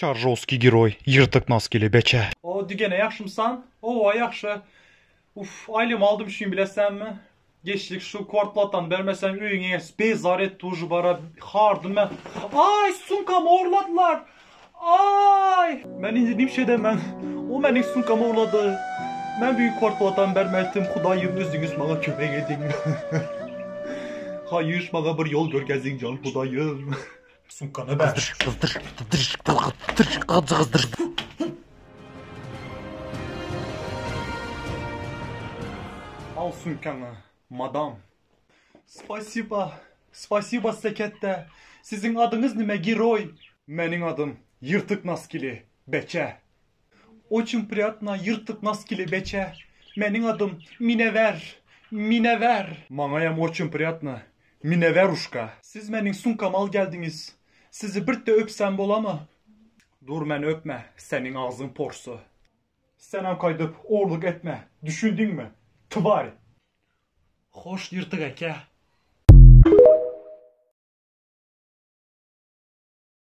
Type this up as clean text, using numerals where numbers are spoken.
Çarjowskiý geroý, ýyrtyk naskili beçe. O dügene ýagşymysan? Owa ýagşy. Uf, aýlygym aldym şuny bilesenmi? Geçlik şu kwartplatany bermesem öýüň eýesi bezar etdi uje bara hardym men. Aý sumkamy ogurladylar. Aý! Men indi nimşe edemen. O meniň sumkamy ogurlady. Men bu gün kwartplatany bermelidim. Hudaýym özüňiz maňa kömek ediň. Haýyş maňa bir ýol görkeziň jan Hudaýym. Sumkany ber. Al sumkaňy, madam. Spasiba, spasiba size ketde. Siziň adyňyz nime, geroý? Meniň adym Ýyrtyk Naskili, beçe. Oçin priýatna, Ýyrtyk Naskili, beçe. Meniň adym Minewer, Minewer. Maňaýam oçin priýatna, Mineweruşka. Siz meniň sumkamy al geldiňiz. Sizi birde öpsem bolamy? Dur meni öpme, seniň agzyň porsy. Senem gaýdyp ogurlyk etme, düşündiňmi, twar! Hoş ýyrtyk eke.